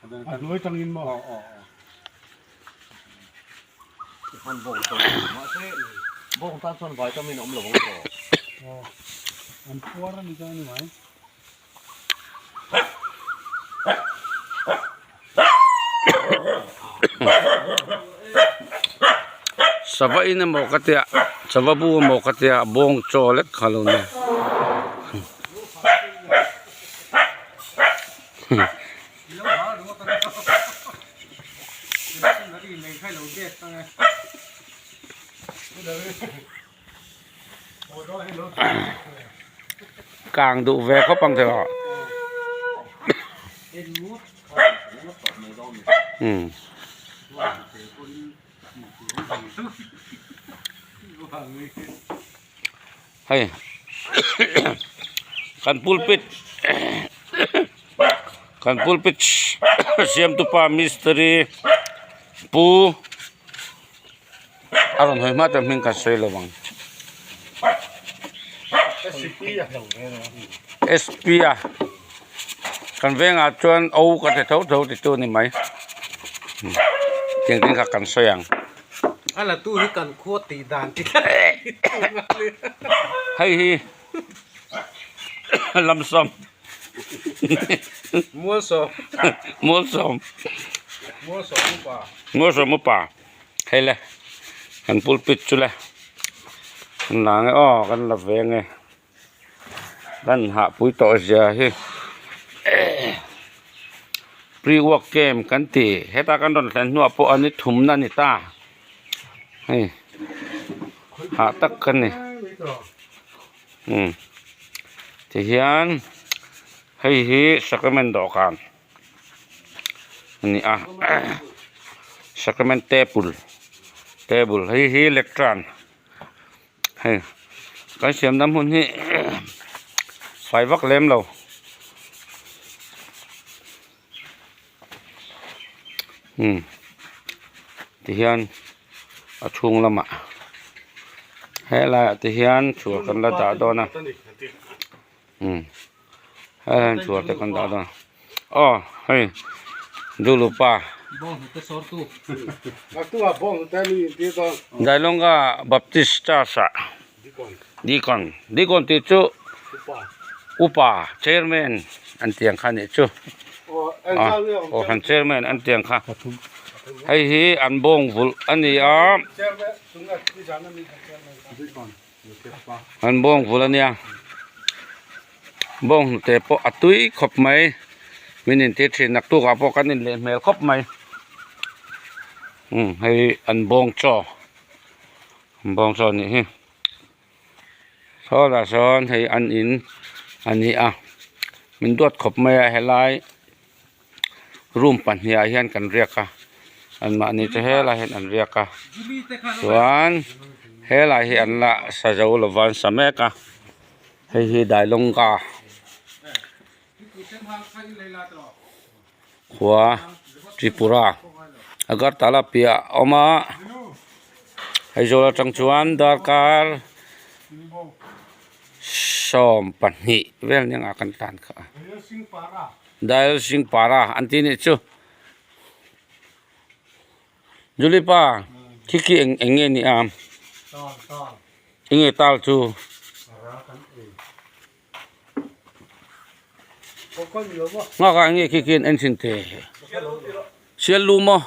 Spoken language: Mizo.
A hnuai tangin maw? Aw aw aw. Han bawng tawh mahse bawng tan chuan vitamin a awm lo ang tawh. Aw an phuar a ni chuan a ni mai. Sava in emaw ka tia sava bu emaw ka tia bawng chaw lek kha lo nia. Kang duh ve khawp ang tiraw. Umm. Hei kan pulpit kan pulpit siamtupa mistiri pu a rawn hawi hma chuan hming kan sawi lo ang sp a kan vengah chuan o ka ti tho tho ti tu a ni mai tiang te kha kan sawi ang. A la tu hi kan khua tih dan ti Hei hi lamsawm Mualsawm Mualsawm Mualsawm upa Mualsawm upa hei le kan pulpit chu le kan la nge aw kan la ve nge kan hah pui tawh zia hi pre work camp kan ti heta kan rawn thlen hnuah pawh an ni thumna a ni ta hei hah tak ka ni umm tihian hei hi sacrament dawhkan a ni a sacrament table table hei hi lectern. Hei kan siamna hmun hi fai vak lem lo umm tihian a chhung lamah helaiah te hian chhuar kan la dah dawn a umm helaiah hian chhuar te kan dah dawn a aw hei dulupa. Dailonga Baptist Church ah Deacon Deacon tih chu upa chairman an tih ang kha a nih chu aw han chairman an tih ang kha hei hi an bawng vulh a ni a an bawng vulh a nia bawng hnute pawh a tui khawp mai min intir thin naktuk ah pawh kan inleh hmel khawp mai umm hei an bawng chaw an bawng chaw anih hi saw lah sawn hei an in a ni a min duat khawp mai a helai room pahnih ah hian kan riak a anmahni chu helai hian an riak a chuan helai hi an la sa zo lova an sa mek a hei hi Dailawngka khua Tripura Agartala piah a awm a Aizawl atang chuan darkar 12 vel nia ngah kan tlan kha a Dayal Singh Para an tih nih chu Julipa khi khi eng eng nge ni a eng nge tal chu. Nghak ah nge khi khian en thin te sial lu maw.